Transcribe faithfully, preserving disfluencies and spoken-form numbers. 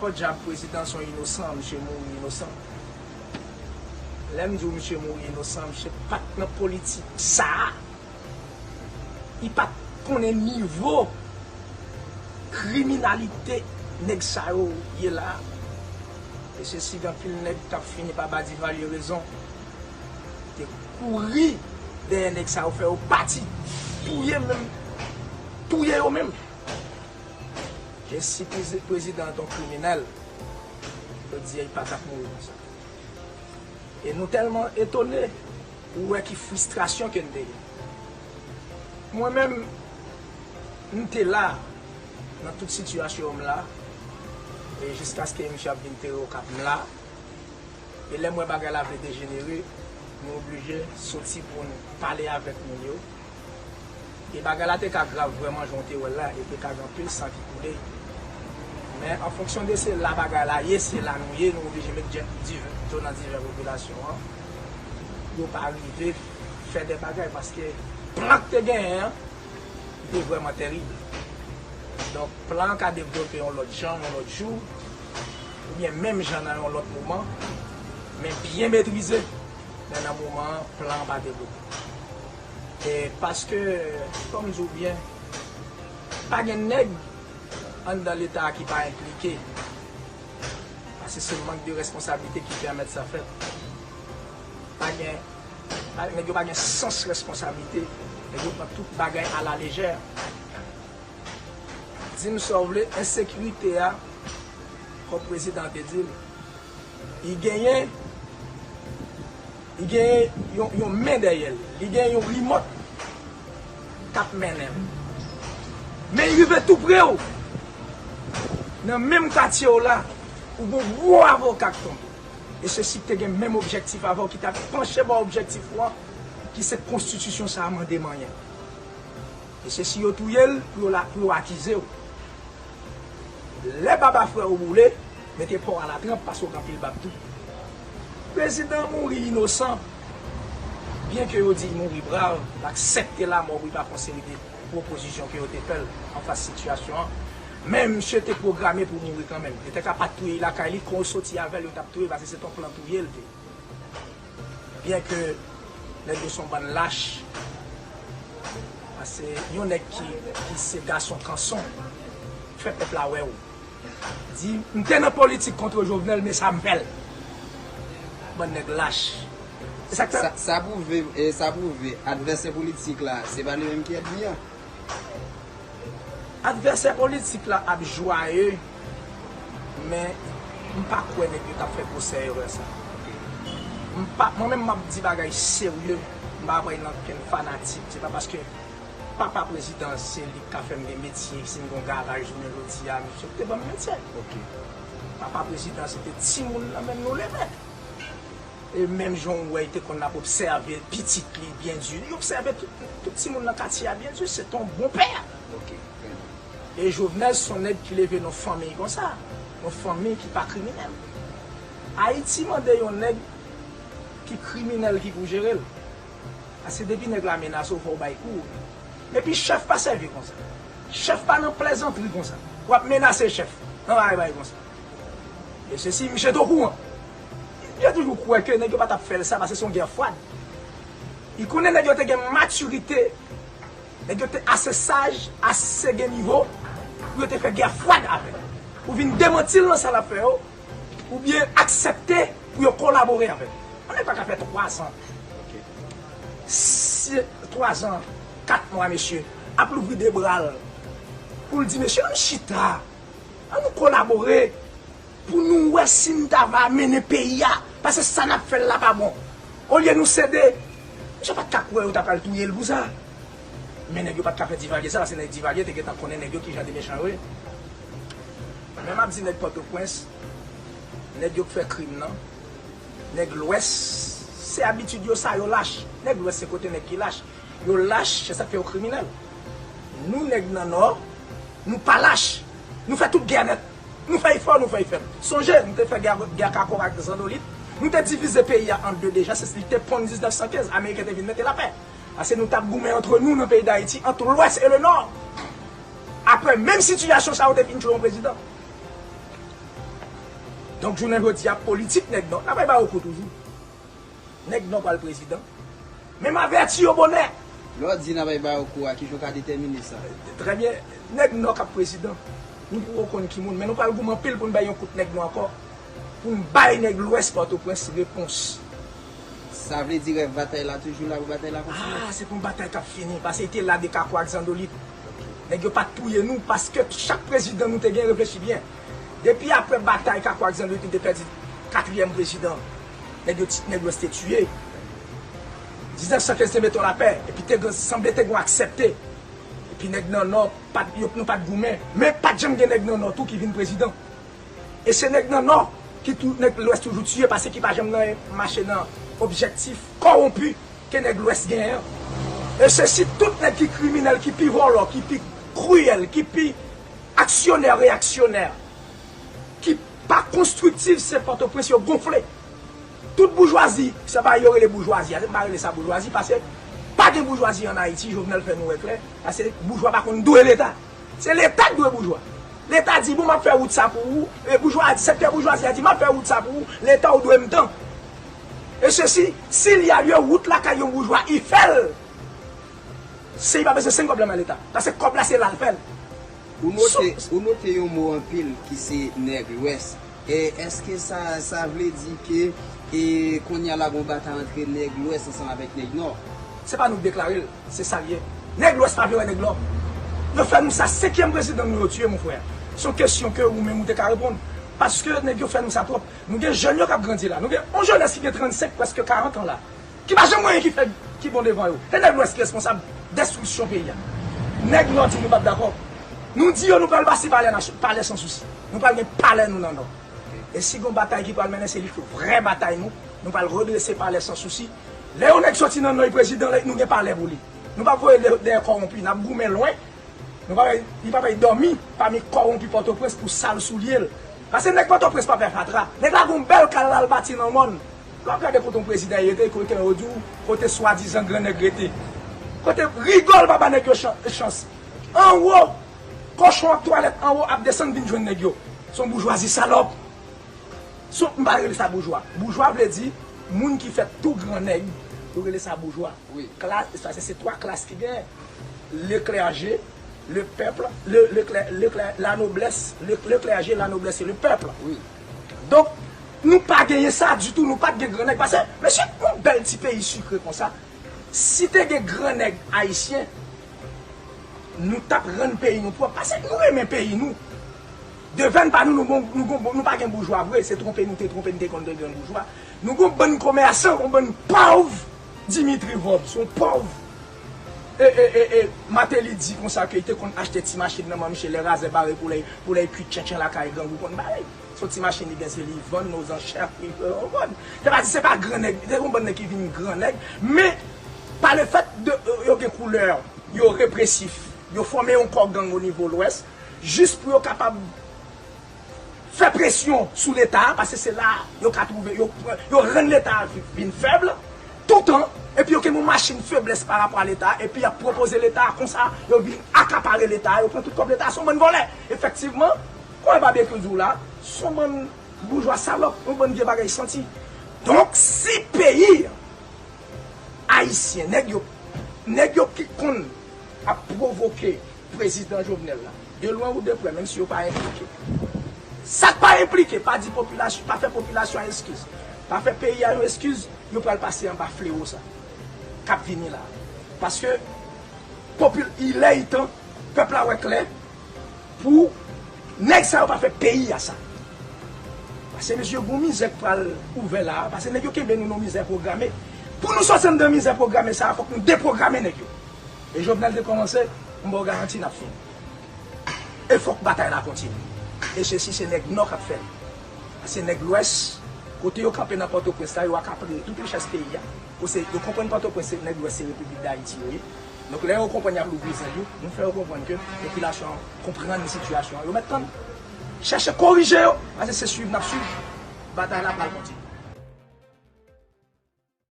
Podyab, prezidan se yon inosan, misye mouri inosan. Lè m di w misye mouri inosan, misye pa t nan politik sa a. Li pa t konnen nivo kriminalite nèg sa yo ye la. E se si gen anpil nèg k ap fini pa ba Divalye rezon, te kouri dèyè nèg sa yo, fè yo pati, touye menm, touye yo menm. E si prezi- prezidan an te yon kriminèl, yo di li pa t ap mouri konsa. E nou tèlman etone, ou wè ki fristrasyon ke n te gen. Mwen menm, m te la nan tout sitiyasyon m la, e jiskaske misye ap vin tere Okap m la. E lè m wè bagay la vle dejenere, nou oblije soti pou n pale avèk moun yo. E bagay la te ka grav vrèman, jan w te wè l la, e te ka gen anpil san ki koule. Men an fonksyon de se la bagay la ye, se la nou ye, nou oblije met djè- div- dlo nan diven popilasyon an pou yo pa rive fè de bagay, paske plan k te genyen an, li te vrèman terib. Donk, plan an ka devlope yon lòt jan, yon lòt jou, oubyen menm jan nan yon lòt moman, men byen metrize. Men nan moman an, plan an pa devlope. E paske, kòm m di w byen, pa gen nèg anndan Leta a ki pa enplike. Paske se mank de responsablite ki pèmèt sa fèt. Pa gen, pa, nèg yo pa gen sans responsablite. Nèg yo pran tout bagay alalejè. Di m sa w vle, ensekirite a, kòm prezidan an te di l, li genyen, li genyen yon, yon men dèyè l, li genyen yon rimòt k ap mennen l. Men li rive tou pre w. Nan menm katye w la, ou gen yon gwo avoka k tonbe. E se si k te gen menm objektif avè w, ki t ap panche bò objektif ou an, ki se konstitisyon sa a mande manyen. E se si yo touye l pou yo la, pou yo akize w. Lè baba frè w boule, mete pa w alatranp paske w gen anpil bab tou. Prezidan an mouri inosan, byenke yo di l mouri brav, l aksepte lamò pou l pa fè yon seri de pwopozisyon ke yo te fè l anfas sitiyasyon an. Men misye te pwograme pou mouri kanmenm. Yo te ka pa t touye l lakay li, kon yo soti avè l, yo t ap touye l, paske se t yon plan touye l te. Byenke nèg yo se yon bann lach, paske yon nèg ki, ki se gason kanson, fè pèp la wè w. Di, m te nan politik kont Jovenel, men sa m fè l. Bann nèg lach. E sa k fè. Sa, sa pwouve, e sa pwouve, advèsè politik la, se pa li menm ki ènmi an. Advèsè politik la ap jwaye, men m pa kwè nèg yo t ap fè gwosè erè sa. M pa, mwen menm m ap di bagay serye, m pa kwè nan okenn fanatik. Se pa paske papa prezidan se li k ka fè m gen metye, si m gen yon garaj jounen jodi a, misye te ban m metye. Ok. Papa prezidan se te timoun nan men nou leve. E menm jan w wè, li te konn ap obsève pitit li byen di. Li obsève tout, tout timoun nan katye a byen di. Se te yon bon pè. Ok, trè byen. E Jovenel se yon nèg ki leve nan fanmi konsa. Yon fanmi ki pa kriminèl. Ayiti mande yon nèg ki kriminèl ki pou jere l. Paske depi nèg la menase w, fò w bay kou. Epi chèf pa sèvi konsa. Chèf pa nan plèzantri konsa. W ap menase chèf nan bagay bagay konsa. E se si misye te okouran. Misye toujou kwè ke nèg yo pa t ap fè l sa paske se yon gè fwad. Li konnen nèg yo te gen matirite, nèg yo te ase saj, ase gen nivo pou yo te fè gè fwad avè l. Ou vin demanti l nan sa l ap fè yo, oubyen aksepte pou yo kolabore avè l. Yon nèg pa ka fè twazan, si, twazan, kat mwa, mesye, ap louvri de bra l pou l di, mesye, ann chita, ann nou kolabore pou nou wè si n ta va mennen peyi a, paske sa n ap fè l la pa bon. Olye nou sede, misye pa t ka kwè yo ta pral touye l pou sa. Men nèg yo pa t ka fè Divalye sa, paske nèg Divalye te gentan konnen nèg yo kijan de mechan yo ye. Men m ap di nèg Pòtoprens, nèg yo k fè krim nan, nèg Lwès, se abitid yo sa, yo lach. Nèg Lwès se kote nèg ki lach. Yo lach, se sa k fè yo kriminèl. Nou nèg nan Nò, nou pa lach. Nou fè tout gè nèt. Nou fè efò, nou fè efèm. Sonje, nou te fè gè, gè Kakòk ak Zandolit. Nou te divize peyi a an de deja, se li te ponn diznèf san kenz, Ameriken te vin mete lapè. Paske nou t ap goumen antre nou nan peyi Dayiti, ant Lwès e le Nò. Apre, menm sitiyasyon sa yo te fin tchwe yon prezidan. Donk, jounen jodi a, politik nèg Nò, n ap bay Bawoko toujou. Nèg Nò pral prezidan. Men m avèti yo bonè. Lè w di n ap bay Bawoko a, kijan w ka detèmine sa? Trè byen, nèg Nò k ap prezidan. Nou poko konn ki moun, men nou pral goumen anpil pou n bay yon kout nèg Nò ankò. Pou n bay nèg Lwès Pòtoprens repons. Sa vle di rèv batay la toujou la pou batay la kontinye? Ah, se pa yon batay k ap fini, paske li te la de Kako ak Zandolit. Nèg yo pa t touye nou, paske chak prezidan nou te gen, reflechi byen. Depi apre batay Kako ak Zandolit, nou te pèdi katriyèm prezidan. Nèg yo, nèg Lwès te tiye. Diznèf san kenz te mete yon lapè, epi te gen, sanble te gen yon aksepte. Epi nèg nan Nò, pa t, yo, nou pa t goumen. Men pa t janm gen nèg nan Nò tou ki vin prezidan. E se nèg nan Nò ki tou, nèg Lwès toujou tiye, paske ki pa janm nan mache nan objektif kòwonpi ke nèg Lwès genyen an. E se si tout nèg ki kriminèl, ki pi vòlò, ki pi kriyèl, ki pi aksyonè reyaksyonè, ki pa konstriktif, se Pòtoprens yo gonfle. Tout boujwazi, se pa yo rele boujwazi a, m pa rele sa boujwazi, paske pa gen boujwazi ann Ayiti, Jovenel fè nou wè klè, paske boujwa pa konn dwe Leta. Se Leta k dwe boujwa. Leta di, bon, m ap fè wout sa pou ou. E boujwa a di, sektè boujwazi a di, m ap fè wout sa pou ou. Leta, ou dwe m tan. E sesi, s'il y a lieu, wout la kay yon boujwa, i fè l. Se, i pa bezwen senk kòb la nan Leta. Paske kòb la, se la l fè l. Ou note, ou note yon mo anpil ki se nèg Lwès. E èske sa, sa vle di ke e kounye a la gon batay antre nèg Lwès ansanm avèk nèg Nò? Se pa nou k deklare l, se sa l ye. Nèg Lwès pa vle wè nèg Nò. Yo fè nou sa, senkyèm prezidan nou yo tiye, mon frè. Se yon kesyon ke ou menm ou te ka reponn. Paske nèg yo fè nou sa twòp. Nou gen jèn yo k ap grandi la. Nou gen yon jenès ki gen trannsenk, prèske karant an la. Ki pa janm wè anyen ki fèt ki bon devan yo. Se nèg Lwès ki responsab destriksyon peyi a. Nèg Nò di nou p ap dakò. Nou di yo nou pral bati palè, palè Sansousi. Nou pral gen palè nou nan Nò. E si gon batay ki pral mennen, se li ki vrè batay nou. Nou pral redrese palè Sansousi. Lè yon nèg soti nan Nò, li prezidan, nou gen palè pou li. Nou p ap voye dèyè kòwonpi, n ap goumen lwen. Nou pa bay, li pa bay dòmi pami kòwonpi Pòtoprens pou sal soulye l. Paske nèg Pòtoprens pa fè fatra. Nèg la gon bèl kay l al bati nan mòn. Lè w ap gade kote yon prezidan ye, kote yo di w, kote swadizan gran nèg rete. Kote rigòl pa ba nèg yo chans. Anwo, kochon ak twalèt anwo ap desann vin jwenn nèg yo. Se yon boujwazi salòp. Se yon, m pa rele sa boujwa. Boujwa vle di moun ki fèt tou gran nèg, yo rele sa boujwa. Klas, sa se, se twa klas ki genyen. Le clergé, le peuple, le, le, clè- le, clè- la noblesse, le, le clergé, la noblesse et le peuple. Donk, nou pa genyen sa ditou, nou pa t gen gran nèg. Paske, mesye, yon bèl ti peyi sikre konsa, si te gen gran nèg ayisyen, nou t ap rann peyi nou pwòp. Paske nou renmen peyi nou. Devèn pa nou, nou gon, nou gon, nou pa gen boujwa vre, se twonpe nou te twonpe, nou te konn de grenn boujwa. Nou gon bann komèsan, yon bann pòv. Dimitri Vorbe, se yon pòv. E, e, e, e, Martelly di konsa ke li te konn achte ti machin nan men misye, lè razè bare pou lè, pou lè kuit tchentchen lakay, grangou konn ba li. Se yon ti machin li gen, se li vann, aux enchères, li vann. Se pa di se pa gran nèg, se yon bann nèg ki vin gran nèg, men pa le fèt de, yo gen koulè, yo represif, yo fòme yon kò gang o nivo Lwès, jis pou yo kapab fè presyon sou Leta a, paske se la yo ka twouve, yo, yo rann Leta a vin fèb, toutan, epi yo kenbe yon machin feblès pa rapò a Leta a, epi y ap pwopoze Leta a konsa, yo vin akapare Leta a, yo pran tout kòb Leta a, se yon bann vòlè. Efektivman, kòman Babekyou di w la, se yon bann boujwa salòp, yon bann vye bagay santi. Donk, si peyi ayisyen, nèg yo, nèg yo ki konn ap pwovoke prezidan Jovenel la, de lwen ou de prè, menm si yo pa enplike. Sa k pa enplike, pa di popilasyon, pa fè popilasyon an eskiz. Pa fè peyi a yon eskiz, yo pral pase anba flewo sa k ap vini la. Paske popil, il est temps, pèp la wè klè, pou nèg sa yo pa fè peyi a sa. Paske mesye, gon mizè k pral ouvè la, paske nèg yo kenbe nou nan mizè pwograme. Pou nou soti anndan mizè pwograme sa, fòk nou depwograme nèg yo. E Jovenel te kòmanse, m ba w garanti n ap fini. E fòk batay la kontinye. E sesi se nèg Nò k ap fè l. Paske nèg Lwès, kote yo kanpe nan Pòtoprens la, yo akapare tout richès peyi a. Yo se, yo konprann Pòtoprens se nèg Lwès, se Repiblik Dayiti yo ye. Donk lè yo konprann y ap louvri zèl yo, nou fè yo konprann ke popilasyon an konprann sitiyasyon an. Yo mèt tann. Chèche korije yo, paske se swiv n ap swiv. Batay la pral kontinye.